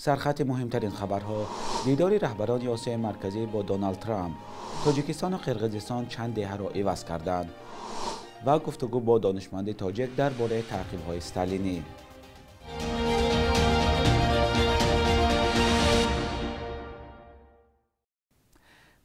Сархати муҳимтарин хабарҳо: дидори раҳбарони Осиёи Марказӣ бо Доналд Трамп, Тоҷикистону Қирғизистон чанд деҳаро иваз карданд ва гуфтугӯ бо донишманди тоҷик дар бораи таъқибҳои сталинӣ.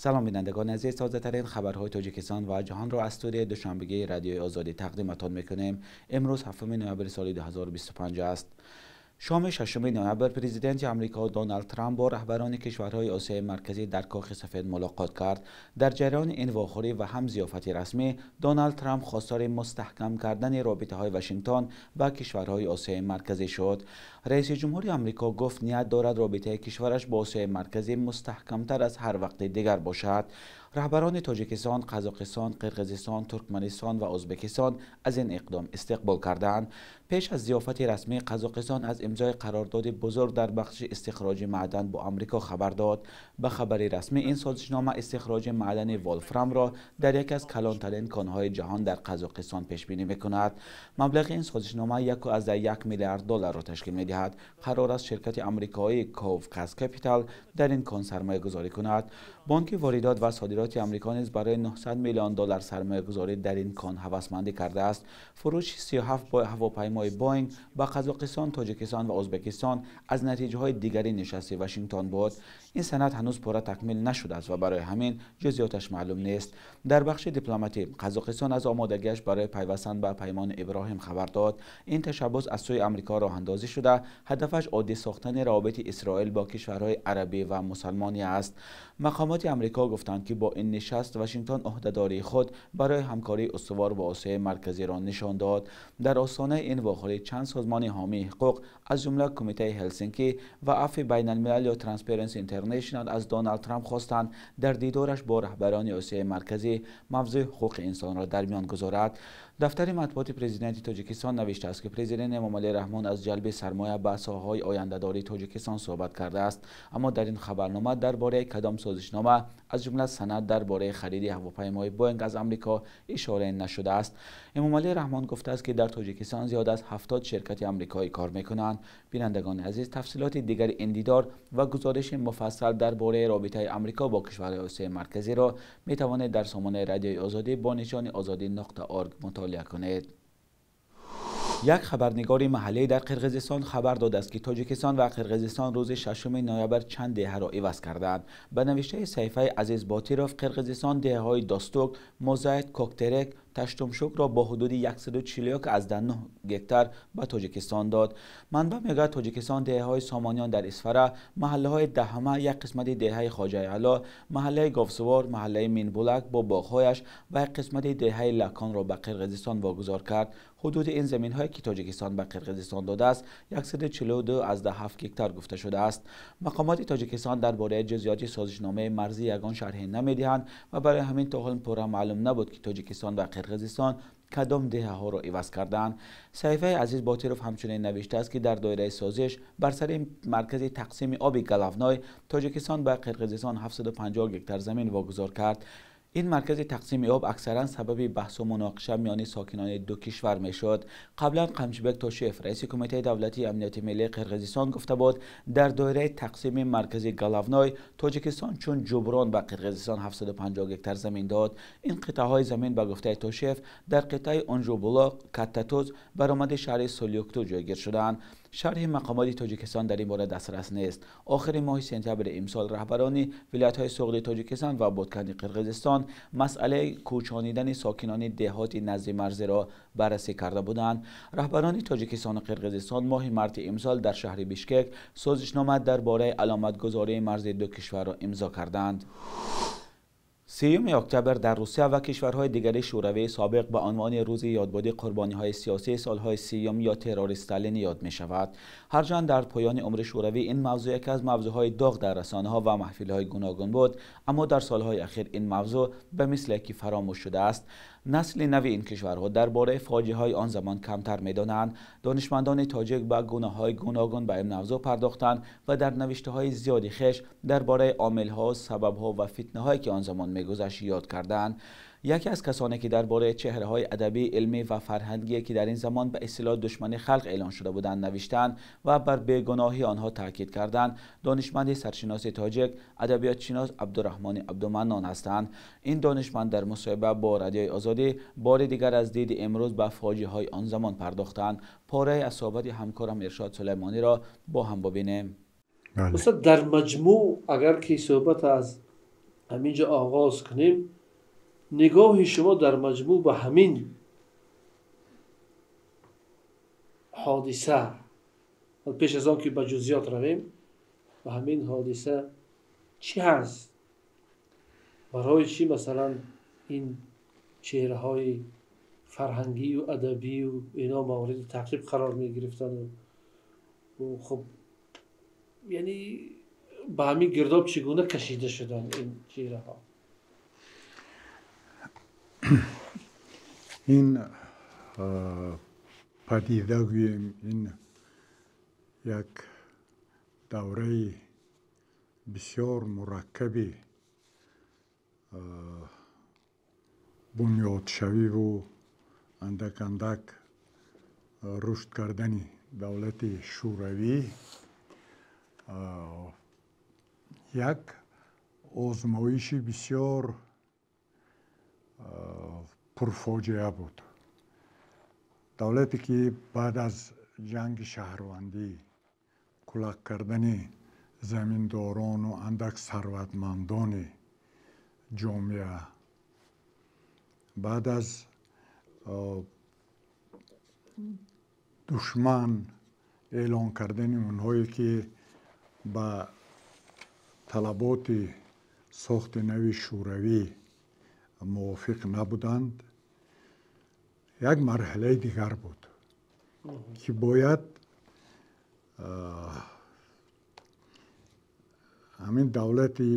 Салом бинандагони азиз, тозатарин хабарҳои Тоҷикистон ва ҷаҳонро аз студияи душанбегии Радиои Озодӣ тақдиматон мекунем. Имрӯз 7 ноябри соли 2025 аст. Шоми 6 ноябр президенти Амрико Доналд Трамп бо раҳбарони кишварҳои Осиёи Марказӣ дар Кохи Сафед мулоқот кард. Дар ҷараёни ин вохӯрӣ ва ҳам зиёфати расмӣ, Доналд Трамп хостори мустаҳкам кардани робитаҳои Вашингтон ба кишварҳои Осиёи Марказӣ шуд. Раиси ҷумҳури Амрико гуфт ният дорад робитаи кишвараш бо Осиёи Марказӣ мустаҳкамтар аз ҳар вақти дигар бошад. Раҳбарони Тоҷикистон, Қазоқистон, Қирғизистон, Туркманистон ва Ӯзбекистон аз ин иқдом истиқбол карданд. Пеш аз зиёфати расмӣ, Қазоқистон аз имзои қарордоди бузург дар бахши истихроҷи маъдан бо Амрико хабар дод. Ба хабари расмӣ, ин созишнома истихроҷи маъдани волфрамро дар яке аз калонтарин конҳои ҷаҳон дар Қазоқистон пешбинӣ мекунад. Маблағи ин созишнома 1.1 миллиард долларро ташкил медиҳад. Қарор аст ширкати амрикоии Ковказ Капитал дар ин кон сармоягузорӣ кунад. Бонки воридот ва содироти Амрико низ барои 900 миллион доллар сармоягузорӣ дар ин кон ҳавасмандӣ кардааст. Фурӯши 37 ҳавопаймои Боинг ба Қазоқистон, Тоҷикистон ва Ӯзбекистон аз натиҷаҳои дигари нишасти Вашингтон буд. Ин санад ҳанӯз пурра такмил нашудааст ва барои ҳамин ҷузъиёташ маълум нест. Дар бахши дипломатӣ, Қазоқистон аз омодагиаш барои пайвастан ба Паймони Иброҳим хабар дод. Ин ташаббус аз сӯи Амрико роҳандозӣ шуда, ҳадафаш оддӣ сохтани равобити Исроил бо кишварҳои арабӣ ва мусалмонӣ аст. Мақомоти Амрико гуфтанд, ки бо ин нишаст Вашингтон ӯҳдадории худ барои ҳамкории устувор бо Осиёи Марказиро нишон дод. Дар остонаи ин вохӯрӣ чанд созмони ҳомии ҳуқуқ, аз ҷумла Кумитаи Ҳелсинкӣ ва Афви байналмилал ё Transparency International, аз Доналд Трамп хостанд дар дидораш бо раҳбарони Осиёи Марказӣ мавзӯи ҳуқуқи инсонро дар миён гузорад. Дафтари матбуоти президенти Тоҷикистон навиштааст, ки президент Эмомалӣ Раҳмон аз ҷалби сармоя ба соҳаҳои ояндадории Тоҷикистон суҳбат кардааст. Аммо дар ин хабарнома дар бораи кадом созишнома, аз ҷумла санад дар бораи хариди ҳавопаймои Боинг аз Амрико ишора нашудааст. Эмомалӣ Раҳмон гуфтааст, ки дар Тоҷикистон зиёд аз 70 ширкати амрикоӣ кор мекунанд. Бинандагони азиз, тафсилоти дигари ин дидор ва гузориши муфассал дар бораи робитаи Амрико бо кишварҳои Осиёи Марказиро метавонед дар сомонаи Радиои Озодӣ бо нишони озодӣ.org мутолиа кунед. Як хабарнигори маҳаллӣ дар Қирғизистон хабар додааст, ки Тоҷикистон ва Қирғизистон рӯзи 6 ноябр чанд деҳаро иваз карданд. Ба навиштаи саҳифаи Азиз Ботиров, Қирғизистон деҳаҳои Достук, Мозайт, Коктерек, Таштумшукро бо ҳудуди 141,9 гектар ба Тоҷикистон дод. Манбаъ мегӯяд, Тоҷикистон деҳаҳои Сомониён дар Исфара, маҳаллаҳои Даҳама, як қисмати деҳаи Хоҷаи Ало, маҳаллаи Говсувор, маҳаллаи Минбулак бо боғҳояш ва як қисмати деҳаи Лаконро ба Қирғизистон вогузор кард. Ҳудуди ин заминҳое, ки Тоҷикистон ба Қирғизистон додааст, 142,7 гектар гуфта шудааст. Мақомоти Тоҷикистон дар бораи ҷузъиёти созишномаи марзӣ ягон шарҳе намедиҳанд ва барои ҳамин то ҳол пурра маълум набуд, ки Тоҷикистон ва Қирғизистон кадом деҳаҳоро иваз карданд. Саҳифаи Азиз Ботиров ҳамчунин навиштааст, ки дар доираи созиш бар сари маркази тақсими оби Галавной, Тоҷикистон ба Қирғизистон 750 гектар замин вогузор кард. Ин маркази тақсими об аксаран сабаби баҳсу муноқиша миёни сокинони ду кишвар мешуд. Қаблан Қамчибек Тошиев, раиси Кумитаи давлатии амнияти миллии Қирғизистон, гуфта буд, дар доираи тақсими маркази Галавной Тоҷикистон чун ҷуброн ба Қирғизистон 750 гектар замин дод. Ин қитъаҳои замин ба гуфтаи Тошиев дар қитъаи Онжубулоқ, Каттатуз, баромади шаҳри Сулюкту ҷойгир шуданд. Шарҳи мақомоти Тоҷикистон дар ин бора дастрас нест. Охири моҳи сентябри имсол раҳбарони вилоятҳои Суғди Тоҷикистон ва Ботканди Қирғизистон масъалаи кӯчонидани сокинони деҳоти назди марзиро баррасӣ карда буданд. Раҳбарони Тоҷикистону Қирғизистон моҳи марти имсол дар шаҳри Бишкек созишнома дар бораи аломатгузории марзи ду кишварро имзо карданд. 3 октябр дар Русия ва кишварҳои дигари шӯравии собиқ ба унвони рӯзи ёдбуди қурбониҳои сиёсии солҳои 30 ё террори сталинӣ ёд мешавад. Ҳарчанд дар поёни умри шӯравӣ ин мавзӯъ яке аз мавзӯъҳои доғ дар расонаҳо ва маҳфилҳои гуногун буд, аммо дар солҳои ахир ин мавзӯъ ба мисле ки фаромӯш шудааст. Насли нави ин кишварҳо дар бораи фоҷиаҳои он замон камтар медонанд. Донишмандони тоҷик ба гунаҳои гуногун ба ин мавзӯъ пардохтанд ва дар навиштаҳои зиёди хеш дар бораи омилҳо, сабабҳо ва фитнаҳое ки он замон мегузашт ёд карданд. Яке аз касоне ки дар бораи чеҳраҳои адабӣ, илмӣ ва фарҳангӣ ки дар ин замон ба истилоҳ душмани халқ эълон шуда буданд навиштанд ва бар бегуноҳии онҳо таъкид карданд, донишманди саршиноси тоҷик, адабиётшинос Абдураҳмони Абдуманнон ҳастанд. Ин донишманд дар мусоҳиба бо Радиои Озодӣ бори дигар аз диди имрӯз ба фоҷиаҳои он замон пардохтанд. Порае аз суҳбати ҳамкорам Иршод Сулаймониро бо ҳам бибинем. Устод, дар маҷмӯъ агар ки суҳбат аз ҳамин ҷо оғоз кунем, нигоҳи шумо дар маҷмӯъ ба ҳамин ҳодиса, пеш аз он ки ба ҷузъиёт равем, ба ҳамин ҳодиса чӣ ҳаст? Барои чӣ масалан ин чеҳраҳои фарҳангию адабию ино мавриди таъқиб қарор мегирифтанд? Хуб, яъне ба ҳамин гирдоб чӣ гуна кашида шуданд ин чеҳраҳо? Ин падида гӯем, ин як давраи бисёр мураккаби бунёдшавиву андак андак рушд кардани давлати Шӯравӣ як озмоиши бисёр пурфоҷиа буд. Давлате ки баъд аз ҷанги шаҳрвандӣ, кулак кардани заминдорону андак сарватмандони ҷомеа, баъд аз душман эълон кардани онҳое ки ба талаботи сохти нави Шӯравӣ мувофиқ набуданд, як марҳилаи дигар буд ки бояд ҳамин давлати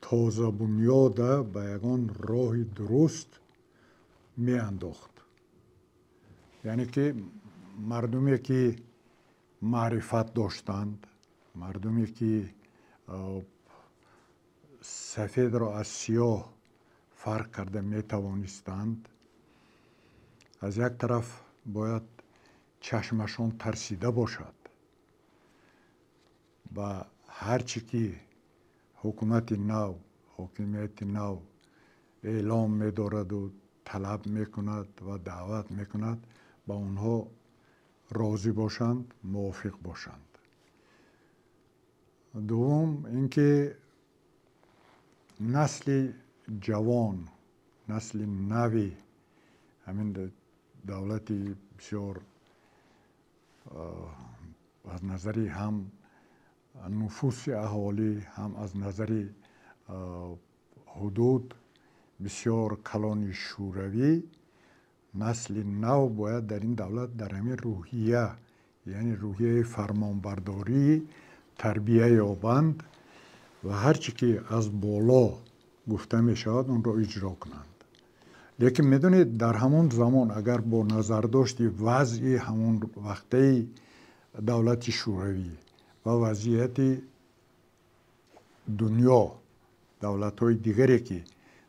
тозабунёда ба ягон роҳи дуруст меандохт. Яъне ки мардуме ки маърифат доштанд, мардуме ки сафедро аз сиёҳ фарқ карда метавонистанд, аз як тараф бояд чашмашон тарсида бошад ба ҳар чӣ ки ҳукумати нав, ҳокимияти нав эълом медораду талаб мекунад ва даъват мекунад, ба онҳо розӣ бошанд, мувофиқ бошанд. Дуввум ин ки насли ҷавон, насли нави ҳамин давлати бисёр аз назари ҳам нуфуси аҳолӣ, ҳам аз назари ҳудуд бисёр калони Шӯравӣ, насли нав бояд дар ин давлат дар ҳамин рӯҳия, яъне рӯҳияи фармонбардорӣ тарбия ёбанд ва ҳар чӣ ки аз боло гуфта мешавад онро иҷро кунанд. Лекин медонед, дар ҳамон замон агар бо назардошти вазъи ҳамон вақтаи давлати Шӯравӣ ва вазъияти дунё, давлатҳои дигаре ки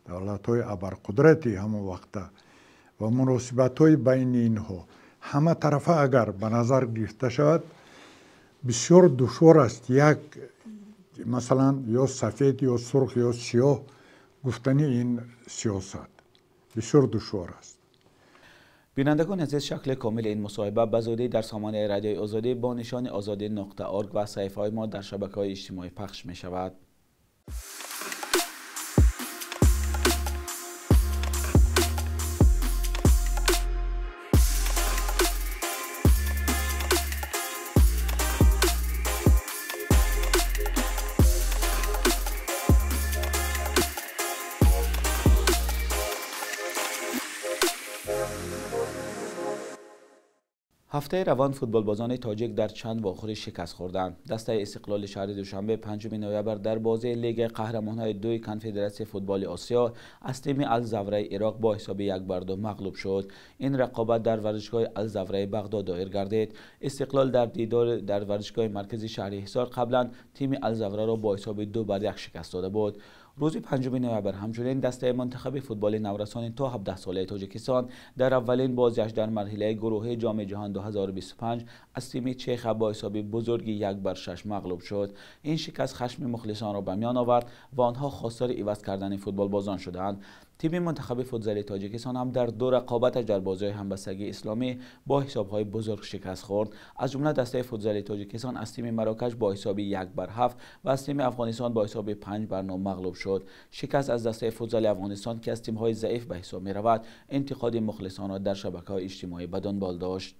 давлатҳои абарқудрати ҳамон вақта ва муносибатҳои байни инҳо ҳама тарафа агар ба назар гирифта шавад, бисёр душвор аст як масалан ё сафед ё сурх ё сиёҳ гуфтани ин сиёсат бисёр душвор аст. Бинандагони азиз, шакли комили ин мусоҳиба ба зудӣ дар сомонаи Радиои Озодӣ бо нишони озодӣ.org ва саҳифаҳои мо дар шабакаҳои иҷтимоӣ пахш мешавад. Ҳафтаи равон футболбозони тоҷик дар чанд вохӯрӣ шикаст хӯрданд. Дастаи Истиқлоли шаҳри Душанбе 5 ноябр дар бозии Лигаи қаҳрамонҳои дуи Конфедератсияи футболи Осиё аз тими Алзавраи Ироқ бо ҳисоби 1-2 мағлуб шуд. Ин рақобат дар варзишгоҳи Алзавраи Бағдод доир гардид. Истиқлол дар дидор дар варзишгоҳи маркази шаҳри Ҳисор қаблан тими Алзавраро бо ҳисоби 2-1 шикаст дода буд. Рӯзи 5 ноябр ҳамчунин дастаи мунтахаби футболи наврасони то 17 солаи Тоҷикистон дар аввалин бозиаш дар марҳилаи гурӯҳии Ҷоми ҷаҳон 2025 аз тими Чеха бо ҳисоби бузурги 1-6 мағлуб шуд. Ин шикаст хашми мухлисонро ба миён овард ва онҳо хостори иваз кардани футболбозон шуданд. Тими мунтахаби футзали Тоҷикистон ҳам дар ду рақобаташ дар бозиҳои ҳамбастагии исломӣ бо ҳисобҳои бузург шикаст хӯрд. Аз ҷумла дастаи футзали Тоҷикистон аз тими Марокаш бо ҳисоби 1-7 ва аз тими Афғонистон бо ҳисоби 5-9 мағлуб шуд. Шикаст аз дастаи футзали Афғонистон, ки аз тимҳои заиф ба ҳисоб меравад, интиқоди мухлисонро дар шабакаҳои иҷтимоӣ ба дунбол дошт.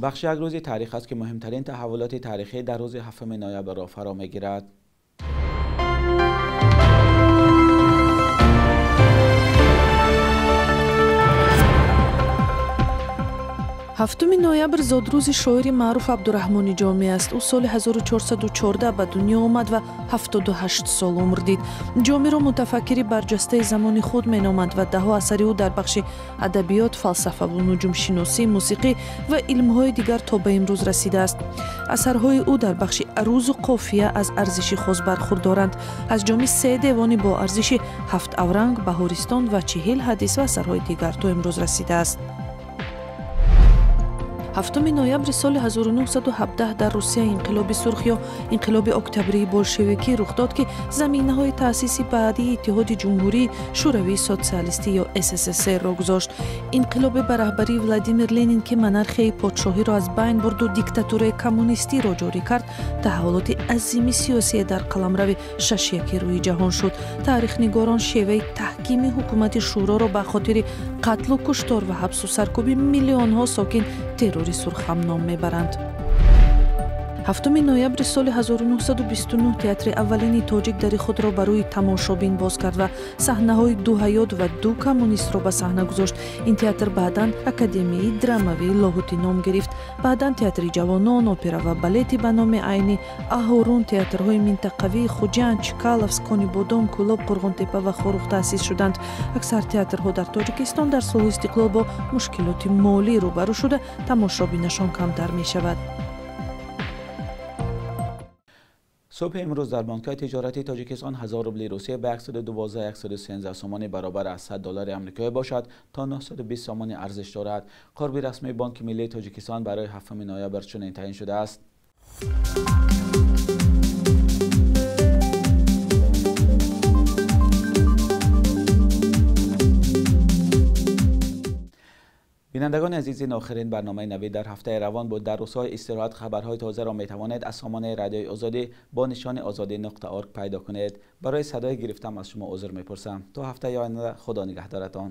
Бахши як рӯзи таърих аст, ки муҳимтарин таҳаввулоти таърихӣ дар рӯзи 7 ноябрро фаро мегирад. 7 ноябр зодрӯзи шоири маъруф Абдураҳмони Ҷомӣ аст. Ӯ соли 1414 ба дунё омад ва 78 сол умр дид. Ҷомиро мутафаккири барҷастаи замони худ меноманд ва даҳо асари ӯ дар бахши адабиёт, фалсафаву нуҷумшиносӣ, мусиқӣ ва илмҳои дигар то ба имрӯз расидааст. Асарҳои ӯ дар бахши арузу қофия аз арзиши хос бархурдоранд. Аз Ҷомӣ 3 девони бо арзиши 7 авранг, Баҳористон ва 40 ҳадис ва асарҳои дигар то имрӯз расидааст. 7 ноябри соли 1917 дар Русия инқилоби сурх ё инқилоби октябрии болшевикӣ рух дод, ки заминаҳои таъсиси баъдии Иттиҳоди Ҷумҳурии Шӯравии Социалистӣ ё СССР-ро гузошт. Инқилоби ба раҳбарии Владимир Ленин, ки монархияи подшоҳиро аз байн бурду диктатураи коммунистиро ҷорӣ кард, таҳаввулоти азими сиёсие дар қаламрави шашяки рӯи ҷаҳон шуд. Таърихнигорон шеваи таҳкими ҳукумати шӯроро ба хотири қатлу куштор ва ҳабсу саркӯби миллионҳо сокин террори сурх ҳам ном мебаранд. 7 ноябри соли 1929 театри аввалини тоҷик дари худро ба рӯи тамошобин боз кард ва саҳнаҳои ду ҳаёт ва ду коммунистро ба саҳна гузошт. Ин театр баъдан Академияи драмавии Лоҳутӣ ном гирифт. Баъдан театри ҷавонон, опера ва балети ба номи Айнӣ, Аҳорун, театрҳои минтақавии Хуҷанд, Чкаловск, Конибодом, Кӯлоб, Қурғонтепа ва Хоруғ таъсис шуданд. Аксар театрҳо дар Тоҷикистон дар солҳои истиқлол бо мушкилоти молӣ рӯбарӯ шуда, тамошобинашон камтар мешавад. Субҳи имрӯз дар бонкҳои тиҷоратии Тоҷикистон 1000 рубли Русия ба 112-113 сомонӣ баробар аз 100 доллари амрикоӣ бошад, то 920 сомонӣ арзиш дорад. Қурби расмии Бонки Миллии Тоҷикистон барои 7 ноябр чунин таъин шудааст. Бинандагони азиз, ин охирин барномаи навид дар ҳафтаи равон буд. Дар рӯзҳои истироҳат хабарҳои тозаро метавонед аз сомонаи радиои Озодӣ бо нишони озодӣ.org пайдо кунед. Барои садои гирифтам аз шумо узр мепурсам. То ҳафтаи оянда, Худо нигаҳдоратон.